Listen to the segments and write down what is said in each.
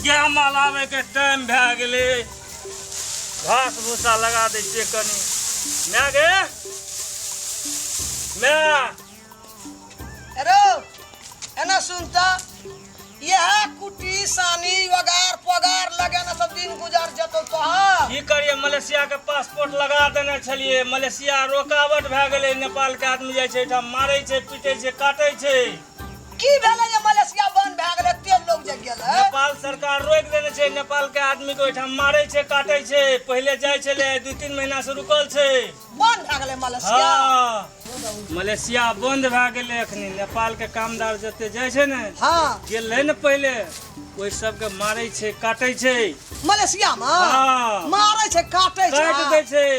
गाय माल आबैके टाइम भए गेलै घास भूसा लगा दै छियै कनि माय गे माय अरे एना सुन त इएह कुटी सानी वगार पगार लगेने सब दिन गुजर जेतौ तोहर। की करिए, मलेशिया के पासपोर्ट लगा देने छलिए, मलेशिया रोकावट भए गेलै। नेपाल के आदमी जाइ छै एहिठाम, मारै छै, पीटै छै, काटै छै। की भेलै जे मलेशिया बंद भए गेलै, एते लोग जे गेलै? नेपाल सरकार रोकि देने छै नेपाल के आदमी के, ओहिठाम मारै छै, काटै छै। पहिले जाइ छलै, 2-3 महीना से रुकल छै। बंद भए गेलै मलेशिया? हँ, मलेशिया बंद भए गेलै। अखनी नेपाल के कामदार जते जाइ छै ने, गेल रहै ने पहिले, ओहि सबके मारै छै, काटै छै। मलेशिया मे? हँ। मारै छै, काटै छै? काटि दै छै।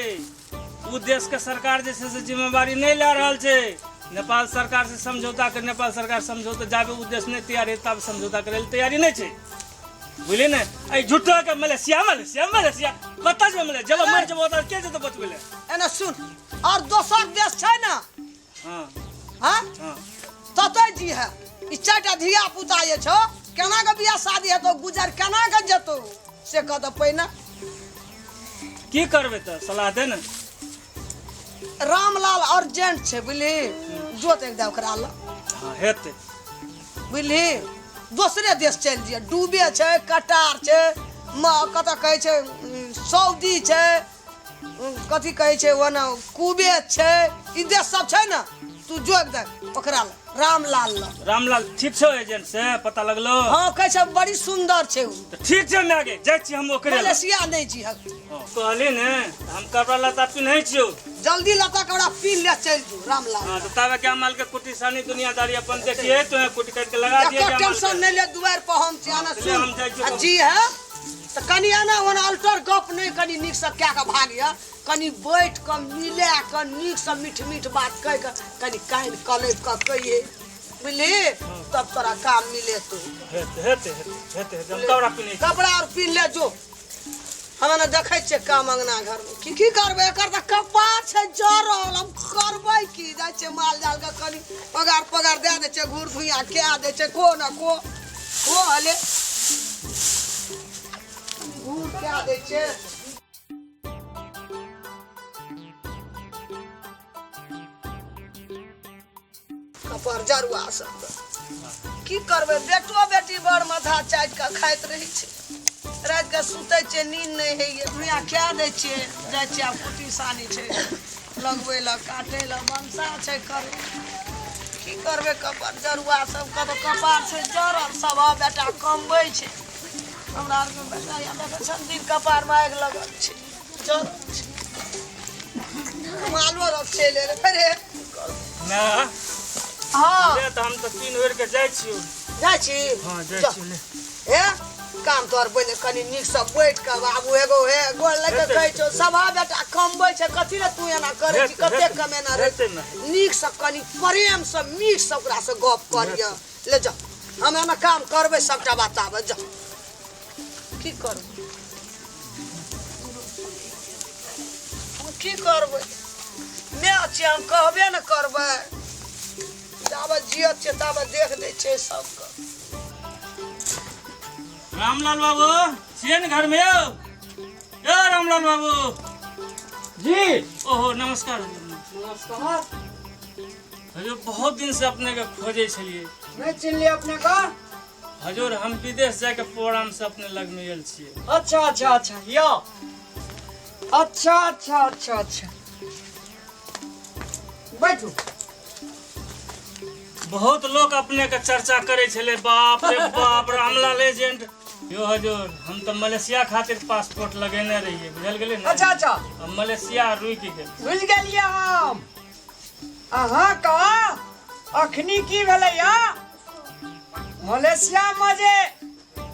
ओ देश के सरकार जे छै से जिम्मेवारी नहि लए रहल छै नेपाल सरकार से समझौता कर। नेपाल सरकार समझौता जाबे ओ देश नहि तैयार है ताबे समझौता करे लए तैयारी नहि छै, बुझलियै ने? एहि झूठो के मलेशिया मलेशिया मलेशिया, कतऽ जेबै मलेशिया? जब मरि जेबै ओतऽ के जेतै बचबै लए? एना सुन, और दोसर देश छै ने? हँ। हाँ? हँ। ततै जी है। ई चारिटा धिया पुता जे छौ, केना के बियाह शादी हेतौ, गुजर केना के जेतौ, से कह दे पहिने। की करबै तऽ सलाह दे ने। रामलाल अर्जेंट छै, बुझली? जोत एक दे ओकरा लग। हँ, हेतै। बुझली, दोसरे देश चलि जियै। डूबे छै, कटार छै, कतऽ कहै छै, सऊदी छै, कथी कहै छै ओना, कुबेत छै, ई देश सब छै ने। तू जोग दे ओकरा लग, रामलाल लग। रामलाल ठीक छौ? एजेंट से पता लगलो? हँ, कहै छै बड़ी सुन्दर छै उ। तऽ ठीक छै माय गे, जाइ छी हम ओकरे लग। मलेशिया नहि जी। हँ, कहली ने, हम कपड़ा लत्ता पिन्है छियौ। जल्दी लत्ता कपड़ा पिन्ह ले, चलि जो रामलाल। हँ, तऽ ताबे गाय माल के कुटी सानी दुनियादारी अपन देखिए, तो कुटी काटि के लगा दिए एकर गाय माल टेंशन के। नहि ले, दुआरि पर हम छी। आना ले, सुन। हम जाइ छियौ। आ जी है तऽ कनि एना ओना अल्टर गप नहि, कनि नीकसँ कए कऽ भागिह। कनि बैठ कऽ मिला कऽ नीकसँ मीठ मीठ बात कहि कऽ, कनि कानि कलपि कऽ कहिए, बुझली? तब तोरा काम मिलेतौ। हेतै हेतै हेतै हेतै हेतै। हम कपड़ा पिन्है छी। कपड़ा आर पिन्ह ले, जो। हम ने देखै छियै काम अंगना घरमे की की करबै। एकर तऽ कपार छै जरल, हम करबै की? जाइ छियै माल जाल के कनि पगार पगार दए दै छियै, घूर धुइयाँ कए दै छियै, को ने को को हले घूर कए दै छियै। कपार जरुआ सब की करबै? बेटो बेटी बड़ माथा चाटि कऽ खाइत रहै छै। राति कऽ सुतै छियै, नींद नहि होइए, धुइयाँ खा दै छियै। जाइ छियै आब, कुटी सानी छै लगबै लए, काटै लए, भनसा छै करै। की करबै? कपार जरुआ सबके तऽ कपार छै जरल। सब बेटा कमबै छै। हमरा आरके बेटा या देखै छथिन, कपारमे आगि लगल छै, जरल छै। मालो रख चलि एलै अरे। ना। हँ। ले, तऽ हम तऽ तीन ओढ़ि के जाइ छियौ। जाइ छी? हँ, जाइ चल। छियौ, ले। हे, काम तोहर पहिले कनि नीकसँ बैठ कऽ बाबू एगो हे गोर लग कऽ हेतै, कहै छौ, हेतै। सभा बेटा कमबै छै, कथी लए तू एना करै छी? हेतै, कते हेतै, कमेना रे? हेतै ने। नीकसँ कनि प्रेमसँ मीठसँ ओकरासँ गप करिय। ले जा, हम एना काम करबै, सबटा बताबै जा। की करबै, हम की करबै? माय छियै हम, कहबे ने करबै। जाबे जियत छियै ताबे देख दै छै सबके। रामलाल बाबू छियै ने घरमे यौ? यौ रामलाल बाबू। जी। ओहो, नमस्कार। नमस्कार। हजूर, बहुत दिन से अपने के खोजै छलियै। नहि चिन्हलियै अपने का? हजूर, हम विदेश जाके प्रोग्राम से अपने लग में आयल छियै। अच्छा अच्छा अच्छा, यौ, अच्छा अच्छा अच्छा अच्छा, बैठू। बहुत लोग अपने के चर्चा करे छले, बाप रे बाप, रामलाल एजेंट। यो हजूर, हम तऽ मलेशिया खातिर पासपोर्ट लगेने रहियै, बुझल गेलै ने? अच्छा अच्छा। हम मलेशिया रुकि गेल। बुझि गेलियै हम अहाँके। अखनी की भेलैया, मलेशियामे जे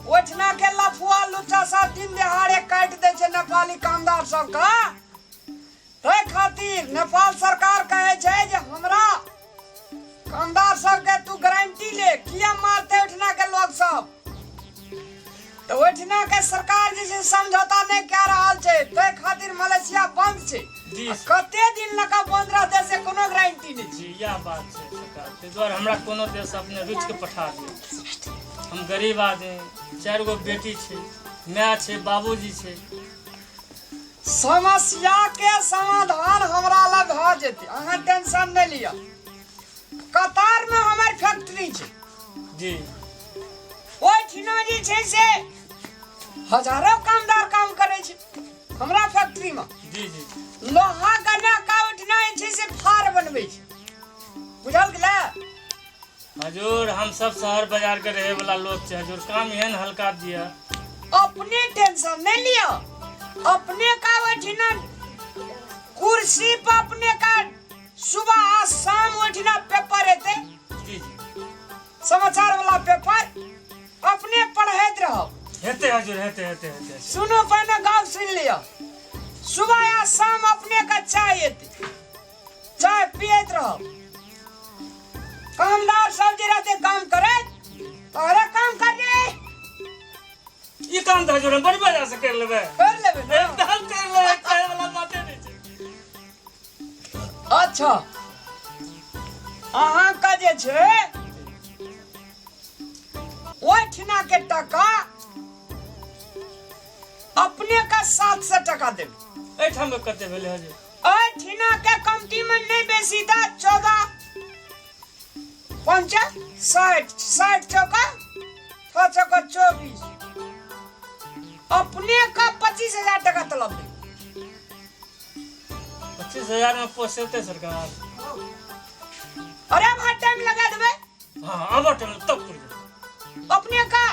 ओहिठिना के लफुआ लुच्चा सब दिन देहाड़े काटि दै छै नेपाली कामदार सबके, ताहि खातिर नेपाल सरकार कहै छै जे हमरा कामदार सबके तू गारंटी ले, किया मारते ओहिठिना के लोग सब? तऽ ओहिठिना के सरकार जे छै समझौता नहि कए रहल छै, ताहि खातिर मलेशिया बंद छै। जी। आ कते दिन लऽ कऽ बंद रहतै से कोनो गारंटी नहि छै। जी, इएह बात छै सरकार, ताहि दुआरे हमरा कोनो देश अपने रुचि के पठा दियौ। हम गरीब आदमी, 4 गो बेटी छै, माय छै, बाबूजी छै। समस्या के समाधान हमरा लग भऽ जेतै, अहाँ टेंशन नहि लिअ। कतार में हमर फैक्ट्री छै। जी। ओहिठिना जे छै से हजारों कामदार काम करै छै हमरा फैक्ट्री में। जी जी। लोहा गना का ओहिठिना जे छै से फार बनबै छै, बुझल गेलै? हजूर हम सब शहर बाजार के रहे वाला लोग छै हजूर, काम एहन हल्का दिया। अपने टेंशन नहीं लियो, अपने का ओहिठिना कुर्सी पर अपने का सुबह आ शाम ओहिठिना पेपर एते। जी जी। समाचार वाला पेपर अपने पढ़ैत रहो। हेते हजूर, हेते हेते हेते। सुनो पहले गाँव सुन लियो, सुबह या शाम अपने का चाय एते, चाय पियत रहो। कामदार सब जे रहते काम करे, अरे काम कर रे। ई काम तऽ हजूर हम बड़ी मजा से कर लेबै। कर लेबै ना? एकदम कर लेबै, कहै वाला बाते नहि छै। अच्छा अहाँके जे छै ओहिठिना के टका अपने का 700 टका देबै। एहिठाम कते भेलै हजूर? एहिठिना के कमती में नहीं बेसी तऽ 14 पंचा 60, 60 चौका 6 चौका 24, अपने का 25,000 टका तलब दे। 25,000 में पोसेते सरकार? अरे अब हर टाइम लगा देबे। हाँ अब टाइम तब पुर जेतै। अपने का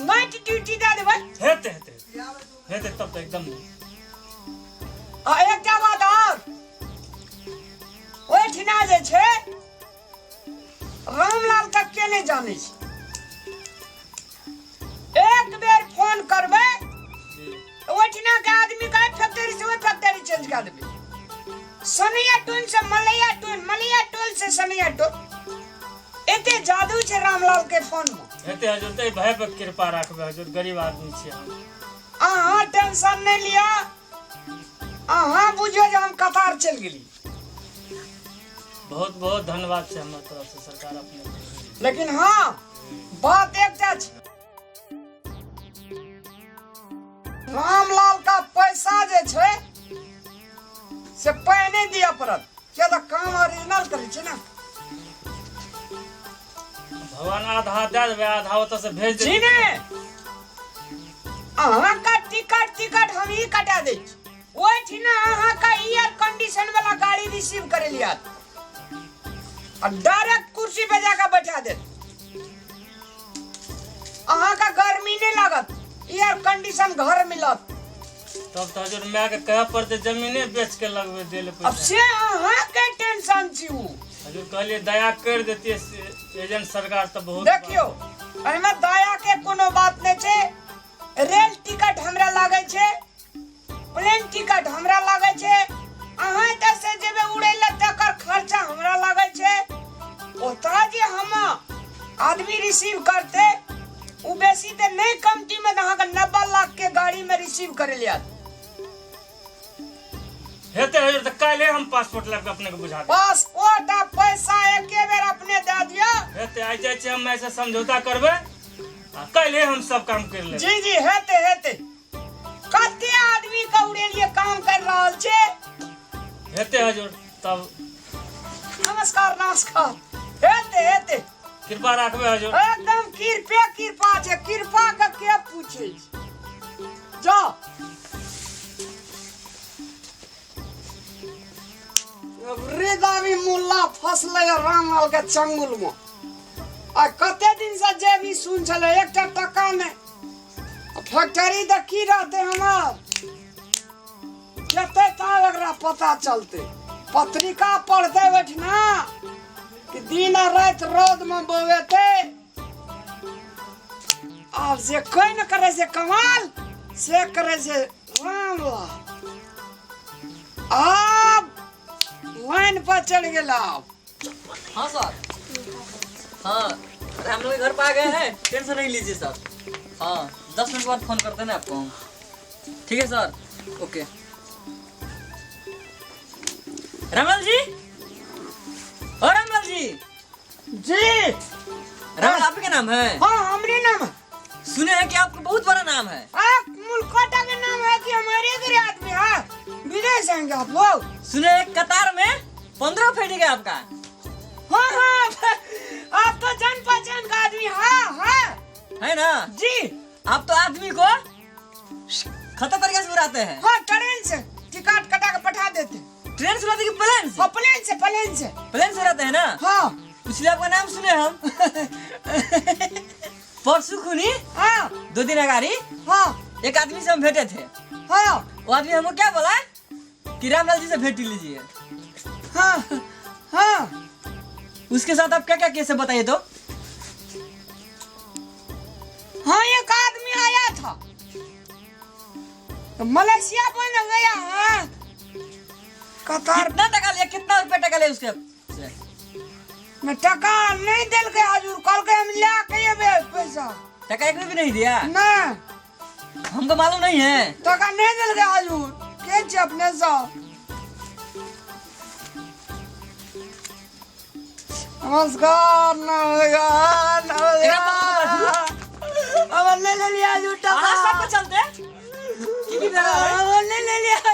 नाइट ड्यूटी दे देबे। हेते हेते हेते तब तो एकदम नहीं। आ एकटा बात और, ओहिठिना जे छै रामलाल के के नहि जानै छै, एक बेर फोन करबै ओहिठिना के आदमी के फैक्ट्री से ओहि फैक्ट्री चेंज कऽ देबै। सनैया टोल से मलैया टोल, मलैया टोल से सनैया टोल, एते जादू छै रामलाल के फोन में। हेते हजूर, तऽ भाई पर कृपा राखबै हजूर, गरीब आदमी छियै हम। अहाँ टेंशन नहि लिअ, अहाँ बुझियौ जे हम कतार चलि गेली। बहुत बहुत धन्यवाद छै हमर तरफ से सरकार अपने। लेकिन हाँ बात एकटा छै, रामलाल का पैसा जे छै से पहिने दिअ पड़त, किया तऽ काम ओरिजिनल करै छै ना। भगवान आधा दए देबै, आधा ओतऽ से भेज जी देबै। ने अहाँ का टिकट टिकट हम ही कटा दै छी। ओहिठिना अहाँ का एयर कंडीशन वाला गाड़ी रिसीव करे लिया आ डायरेक्ट कुर्सी पे जाकर बैठा देत। अहाँ का गर्मी नहीं लागत, एयर कंडीशन घर मिलत। तब तऽ हजूर माय के कहऽ पड़तै जमीने बेच के लगबै देले अब पैसा। से अहाँ के टेंशन छी उ। हजूर कहलियै दया कर देतियै एजेंट सरकार तऽ बहुत। देखियौ एहिमे दया के कोनो बात नहि छै। रेल टिकट हमरा लागै छै, प्लेन टिकट हमरा लागै छै, अहाँ एतऽ से जेबै उड़ै लए तकर खर्चा हमरा लागै छै। ओतऽ जे हम आदमी रिसीव करतै ओ बेसी तऽ नहि, कमती में तऽ अहाँके 90 लाख के गाड़ी में रिसीव करै लए आयत। हेतै हजूर तऽ काल्हि हम पासपोर्ट लाबि कऽ अपने के बुझा देब। पासपोर्ट आ पैसा एके बेर अपने दए दिअ। हेतै, आइ जाइ छियै हम माय से समझौता करबै आ काल्हि हम सब काम करि लेबै। जी जी हेतै हेतै, कते आदमी के उड़ेलिए काम कर रहल छै। हेतै हजूर तब। नमस्कार नमस्कार, हेतै हेतै। कृपा राखबै हजूर। एकदम कृपे कृपा छै, कृपा के के पूछै छै। जाओ रे दामी मुल्ला फसलै रामलाल के चंगुल में। आ कते दिन से जेबी सुन छलै, एकटा टका नहि। फैक्ट्री तऽ की रहतै हमर, जेतै तब एकरा पता चलतै। पत्रिका पढ़तै ओहिठिना कि दिन आ राति रौद में बौएतै। आब जे कोइ न करै छै कमाल, से करै छै रामलाल। आब लाइन पर चढ़ि गेल आब। हाँ सर, हाँ अरे हम लोग घर पर आ गए हैं, टेंशन नहीं लीजिए सर। हाँ 10 मिनट बाद फोन करते हैं ना आपको हम। ठीक है सर, ओके। रामलाल जी, ओ रामलाल जी। जी। रामलाल आपके नाम है? हाँ सुने हैं कि आपका बहुत बड़ा नाम है। आप मुलकोटा के नाम है कि हमारे इधर आदमी है, विदेश आएंगे आप लोग। सुने हैं कतार में 15 फेटी है आपका। हाँ हाँ, आप तो जान पहचान का आदमी। हाँ हाँ है ना जी। आप तो आदमी को खतर तरीके से उड़ाते हैं। हाँ, ट्रेन से टिकट कटा के पठा देते हैं। ट्रेन से उड़ाते कि प्लेन से? हाँ, प्लेन से, प्लेन से। प्लेन से उड़ाते हैं ना? हाँ। इसलिए आपका नाम सुने हम। परसों खुनी, हाँ, 2 दिन अगाड़ी, हाँ, एक आदमी से हम भेटे थे। हाँ। वो आदमी हमको क्या बोला कि रामलाल जी से भेंट लीजिए। हाँ हाँ। उसके साथ आप क्या क्या कैसे बताइए तो। हाँ, एक आदमी आया था तो मलेशिया बन गया। हाँ, कतार। कितना टका लिया, कितना रुपया टका लिया उसके से? मैं टका नहीं दिल के हजूर, कल के हम ला के अबे पैसा। टका एक भी नहीं दिया? नहीं। हमको मालूम नहीं है। टका नहीं दिल के हजूर, के छे अपने सब। नमस्कार नमस्कार नमस्कार। अब नहीं ले लिया हजूर टका। हाँ, सबको चलते। की भी लगा है? अब नहीं ले लिया